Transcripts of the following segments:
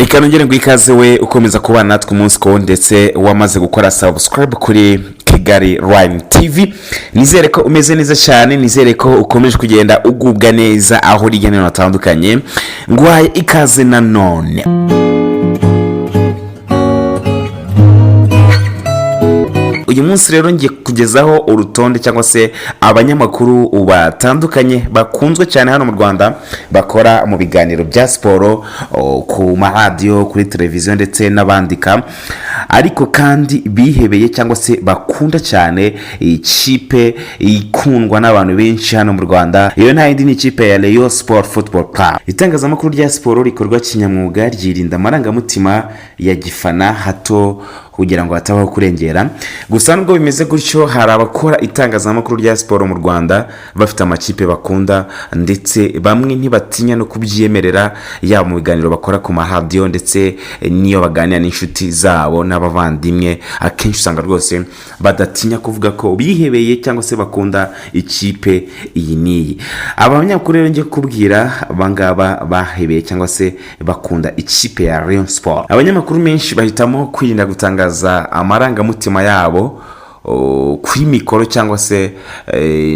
Reka nongere ngo ikaze we ukomeza kubana natwe umunsi ku wundi, ndetse wamaze gukora subscribe kuri Kigali Line TV. Nizere ko umeze neza cyane, nizere ko ukomeje kugenda ugubwa neza aho uri hirya no hino hatandukanye. Nguhaye ikaze nanone. Uyu munsi rero ngiye kugezaho urutonde cyangwa se abanyamakuru batandukanye bakunzwe cyane hano mu Rwanda, bakora mu biganiro bya siporo ku maradiyo, kuri televiziyo ndetse n'abandika, ariko kandi bihebeye cyangwa se bakunda cyane ikipe ikundwa n'abantu benshi hano mu Rwanda. Iyo nta yindi, ni ikipe ya Rayon Sport Football Club. Itangazamakuru rya siporo rikorwa kinyamwuga ryirinda amarangamutima ya gifana hato kugira ngo hatabaho kurengera. Gusa nubwo bimeze gutyo, hari abakora itangazamakuru rya siporo mu Rwanda bafite amakipe bakunda, ndetse bamwe ntibatinya no kubyemerera, yaba mu biganiro bakora ku maradiyo ndetse n'iyo baganira n'inshuti zabo n'abavandimwe. Akenshi usanga rwose badatinya kuvuga ko bihebeye cyangwa se bakunda ikipe iyi n'iyi. Aba banyamakuru rero ngiye kubwira, abangaba bahebeye cyangwa se bakunda ikipe ya Rayon Sport. Abanyamakuru benshi bahitamo kwirinda gutangaza amarangamutima yabo kuri mikoro cyangwa se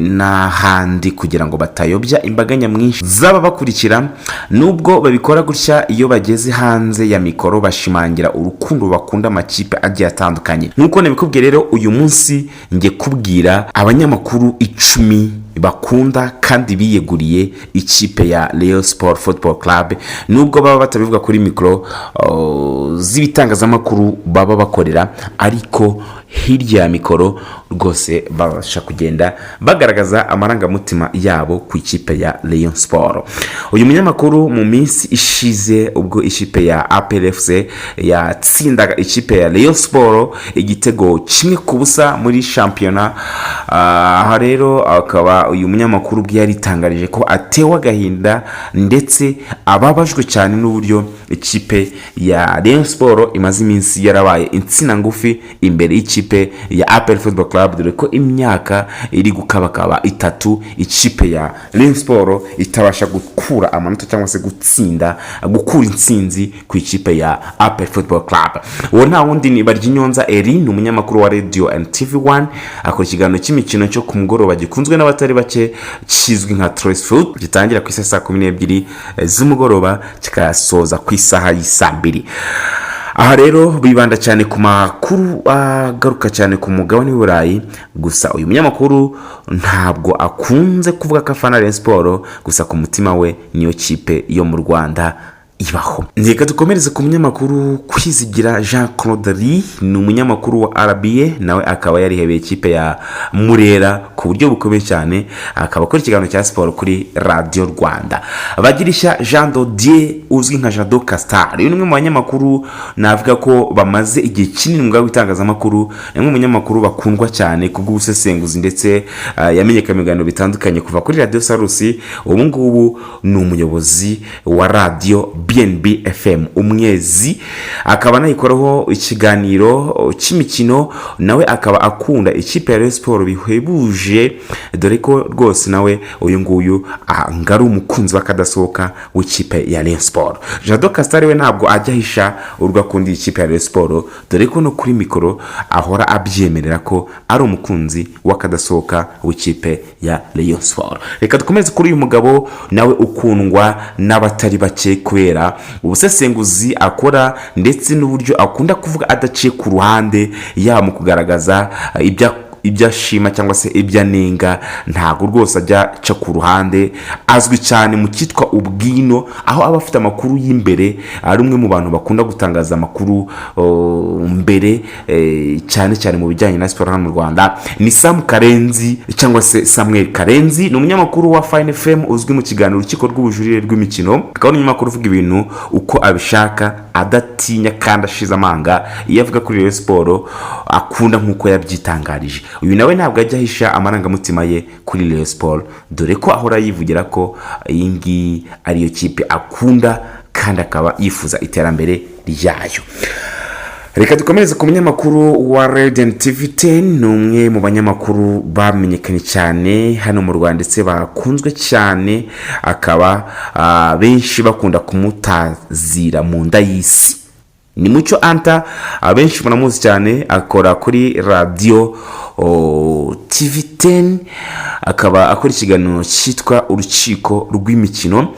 n'ahandi kugira ngo batayobya imbaga nyamwinshi z'aba bakurikira. Nubwo babikora gutya, iyo bageze hanze ya mikoro bashimangira urukundo bakunda amakipe agiye atandukanye. Nk'uko nabikubwiye rero, uyu munsi ngiye kubwira abanyamakuru 10 bakunda kandi biyeguriye ikipe ya Rayon Sport Football Club, nubwo baba batabivuga kuri mikoro z'ibitangazamakuru baba bakorera, ariko hirya ya mikoro rwose babasha kugenda bagaragaza amarangamutima yabo ku ikipe ya Rayon Sport. Uyu munyamakuru, mu minsi ishize ubwo ikipe ya APR FC yatsindaga ikipe ya Rayon Sport igitego 1-0 muri shampiyona, aha rero akaba uyu munyamakuru ubwe yaritangarije ko atewe agahinda ndetse ababajwe cyane n'uburyo ikipe ya Rayon Sport imaze iminsi yarabaye insina ngufi imbere y'ikipe ya APR Football Club, dore ko imyaka iri gukabakaba 3 ikipe ya Rayon Sport itabasha gukura amanota cyangwa se gutsinda, gukura intsinzi ku ikipe ya APR Football Club. Uwo nta wundi ni Baryinyonza Eri, ni umunyamakuru wa Radio and TV 1, akora ikiganiro cy'imikino cyo ku mugoroba gikunzwe n'abatari bake kizwi nka Trace Foot, gitangira ku isaha saa 12 z'umugoroba kikasoza ku isaha y'isaa 2. Aha rero bibanda cyane ku makuru agaruka cyane ku mugabane w'i Burayi. Gusa uyu munyamakuru ntabwo akunze kuvuga ko afana Rayon Sport, gusa ku mutima we niyo kipe yo mu Rwanda ibaho. Reka dukomereze ku munyamakuru Kwizigira Jean Claude, ni umunyamakuru wa RBA, nawe akaba yarihebeye ikipe ya Murera ku buryo bukomeye cyane, akaba akora ikiganiro cya siporo kuri Radiyo Rwanda. Bagirishya Jean Dodier uzwi nka Jado Castar, uyu ni umwe mu banyamakuru navuga ko bamaze igihe kinini mu mwuga w'itangazamakuru, ni umwe mu banyamakuru bakundwa cyane ku bw'ubusesenguzi, ndetse yamenyekanye mu biganiro bitandukanye kuva kuri Radiyo Salus. Ubu ngubu ni umuyobozi wa Radiyo BNB FM Umwezi, akaba anayikoraho ikiganiro cy'imikino. Nawe akaba akunda ikipe ya Rayon Sport bihebuje, dore ko rwose nawe uyu nguyu ngo ari umukunzi w'akadasohoka w'ikipe ya Rayon Sport. Jado Castar we ntabwo ajya ahisha urwo akunda ikipe ya Rayon Sport, dore ko no kuri mikoro ahora abyemerera ko ari umukunzi w'akadasohoka w'ikipe ya Rayon Sport. Reka dukomeze kuri uyu mugabo nawe ukundwa n'abatari bake kubera ubusesenguzi akora ndetse n'uburyo akunda kuvuga adaciye ku ruhande, yaba mu kugaragaza ibyo ashima cyangwa se ibyo anenga, ntabwo rwose ajya aca ku ruhande. Azwi cyane mu cyitwa ubwino, aho aba afite amakuru y'imbere, ari umwe mu bantu bakunda gutangaza amakuru mbere, cyane cyane mu bijyanye na siporo hano mu Rwanda. Ni Sam Karenzi cyangwa se Samuel Karenzi, ni umunyamakuru wa Fine FM uzwi mu kiganiro Urukiko rw'Ubujurire rw'Imikino, akaba ari umunyamakuru uvuga ibintu uko abishaka adatinya kandi ashize amanga iyo avuga kuri Rayon Sport akunda, nk'uko yabyitangarije. Uyu nawe ntabwo ajya ahisha amarangamutima ye kuri Rayon Sport, dore ko ahora yivugira ko iyi ngiyi ariyo kipe akunda kandi akaba yifuza iterambere ryayo. Reka dukomereze ku munyamakuru wa Radiant TV 10. Ni umwe mu banyamakuru bamenyekanye cyane hano mu Rwanda ndetse bakunzwe cyane, akaba benshi bakunda kumutazira mu nda y'isi. Ni Mucyo Anta, abenshi muramuzi cyane, akora kuri radiyo TV 10, akaba akora ikiganiro cyitwa Urukiko rw'Imikino.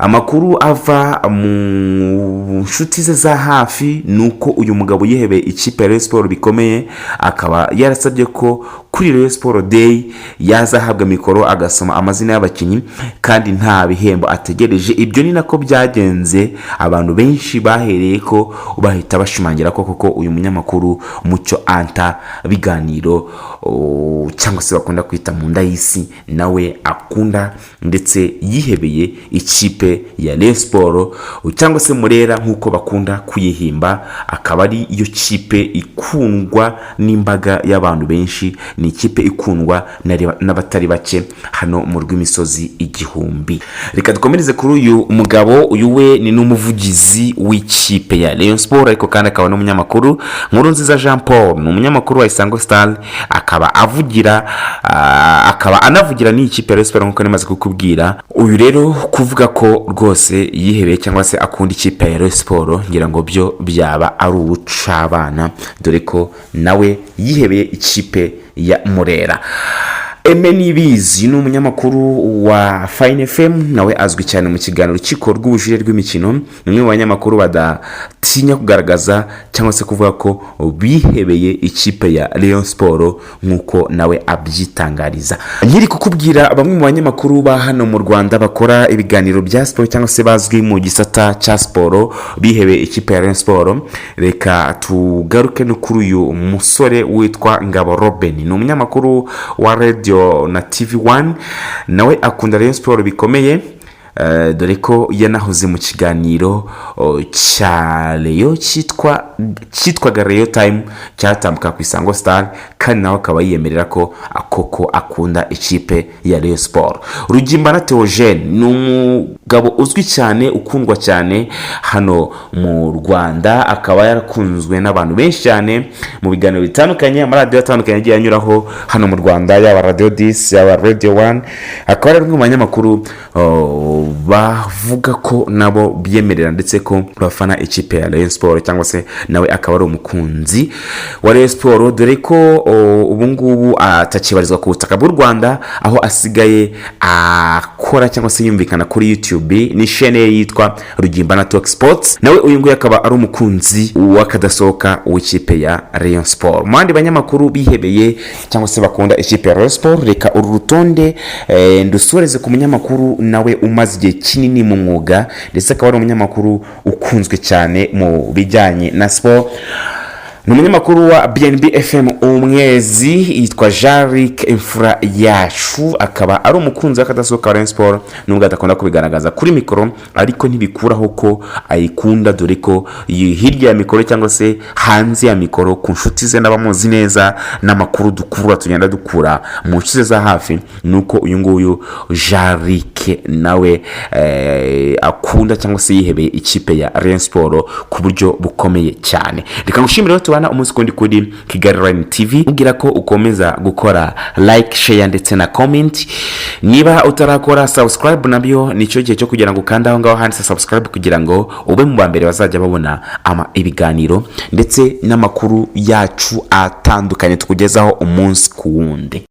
Amakuru ava mu nshuti ze za hafi ni uko uyu mugabo yihebeye ikipe ya Rayon Sport bikomeye, akaba yarasabye ko kuri Rayon Sport Day yazahabwa mikoro agasoma amazina y'abakinnyi kandi nta bihembo ategereje. Ibyo ni nako byagenze, abantu benshi bahereye ko bahita bashimangira ko koko uyu munyamakuru Mucyo Anta biganiro cyangwa se bakunda kwita mu nda y'isi, nawe akunda ndetse yihebeye ikipe ya Rayon Sport cyangwa se Murera nk'uko bakunda kuyihimba, akaba ari yo kipe ikundwa n'imbaga y'abantu benshi. Ni ikipe ikundwa n'abatari bake hano mu rw'imisozi igihumbi. Reka dukomereze kuri uyu mugabo. Uyu we ni n'umuvugizi w'ikipe ya Rayon Sport, ariko kandi akaba n'umunyamakuru. Nkurunziza Jean Paul ni umunyamakuru wa Isango Star, akaba avugira akaba anavugira n'iyi kipe ya Rayon Sport nk'uko namaze kukubwira. Uyu rero kuvuga ko rwose yihebeye cyangwa se akunda ikipe ya Rayon Sport, ngira ngo byo byaba ari ubucabana, dore ko nawe yihebeye ikipe ya Murera. Aime Nibizi ni umunyamakuru wa Fine FM, nawe azwi cyane mu kiganiro Urukiko rw'Ubujurire rw'Imikino. Ni umwe mu banyamakuru badatinya kugaragaza cyangwa se kuvuga ko bihebeye ikipe ya Rayon Sport nk'uko nawe abyitangariza. Nkiri kukubwira bamwe mu banyamakuru ba hano mu Rwanda bakora ibiganiro bya siporo cyangwa se bazwi mu gisata cya siporo bihebeye ikipe ya Rayon Sport, reka tugaruke no kuri uyu musore witwa Ngabo Robin. Ni umunyamakuru wa radio na TV 1, nawe akunda Rayon Sport bikomeye, dore ko yanahoze mu kiganiro cya Rayon cyitwaga Rayon Time cyatambuka ku Isango Star, kandi nawe akaba yiyemerera ko koko akunda ikipe ya Rayon Sport. Rugimbana Theogene ni umugabo uzwi cyane, ukundwa cyane hano mu Rwanda, akaba yarakunzwe n'abantu benshi cyane mu biganiro bitandukanye, amaradiyo atandukanye agiye anyuraho hano mu Rwanda, yaba Radiyo 10, yaba Radio 1. Akaba ari umwe mu banyamakuru bavuga ko nabo biyemerera ndetse ko bafana ikipe ya Rayon Sport, cyangwa se nawe akaba ari umukunzi wa Rayon Sport, dore ko ubu ngubu atakibarizwa ku butaka bw'u Rwanda, aho asigaye akora cyangwa se yumvikana kuri YouTube ni chaîne ye yitwa Rugimbana Talk Sports. Nawe uyu nguyu akaba ari umukunzi w'akadasohoka w'ikipe ya Rayon Sport. Mu bandi banyamakuru bihebeye cyangwa se bakunda ikipe ya Rayon Sport, reka uru rutonde ndusoreze ku munyamakuru nawe umaze igihe kinini mu mwuga, ndetse akaba ari umunyamakuru ukunzwe cyane mu bijyanye na siporo. Ni umunyamakuru wa BNB FM Umwezi, yitwa Jaric Imfura Yacu, akaba ari umukunzi w'akadasohoka wa Rayon Sport, nubwo adakunda kubigaragaza kuri mikoro, ariko ntibikuraho ko ayikunda, dore ko hirya ya mikoro cyangwa se hanze ya mikoro, ku nshuti ze n'abamuzi neza n'amakuru dukura tugenda dukura mu nshuti ze za hafi, ni uko uyu nguyu Jaric nawe akunda cyangwa se yihebeye ikipe ya Rayon Sport ku buryo bukomeye cyane. Reka ngushimire rero tubana umunsi kundi kuri Kigali Line TV, ubwira ko ukomeza gukora like, share ndetse na comment. Niba utarakora subscribe, nabyo nicyo gihe cyo kugira ngo ukande aho ngaho handitse subscribe, kugira ngo ube mu ba mbere bazajya babona ama ibiganiro ndetse n'amakuru yacu atandukanye tukugezaho umunsi ku wundi.